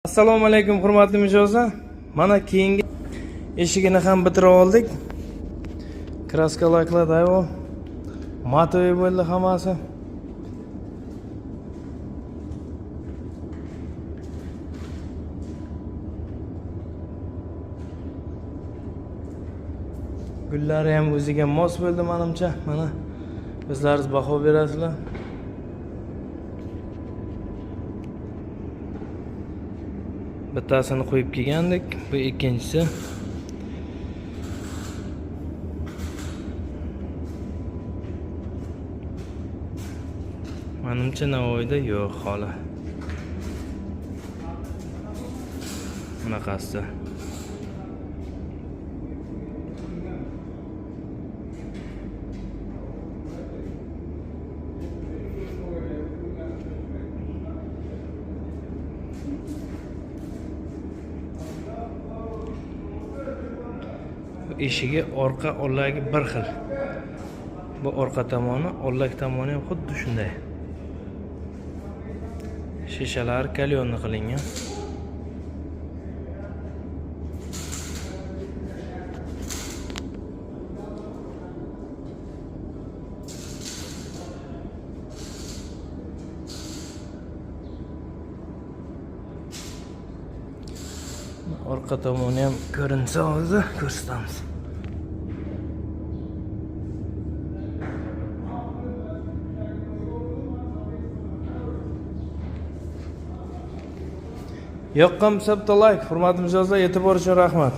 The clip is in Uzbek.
Assalomu alaykum, hurmatli mijozlar. Mana keyingi eshigini ham bitirib oldik. Краска, laklar Daewoo. Матовый bo'ldi hammasi. Gullari ham o'ziga mos bo'ldi menimcha. Mana, o'zlaringiz baho berasizlar. Bittasini qo'yib kelgandik, bu ikkinchisi. Manimcha, Navoiyda yo'q holi. Bunaqasi. Eshigi orqa ollagi bir xil. Bu orqa tomoni, ollak tomoni ham xuddi shunday. Shishalar каленый qilingan. Orqa tomoni ham ko'rinsa, hozir ko'rsatamiz. Yoqqan bo'lsa, bitta layk. Hurmatli mijozlar, e'tibor uchun rahmat.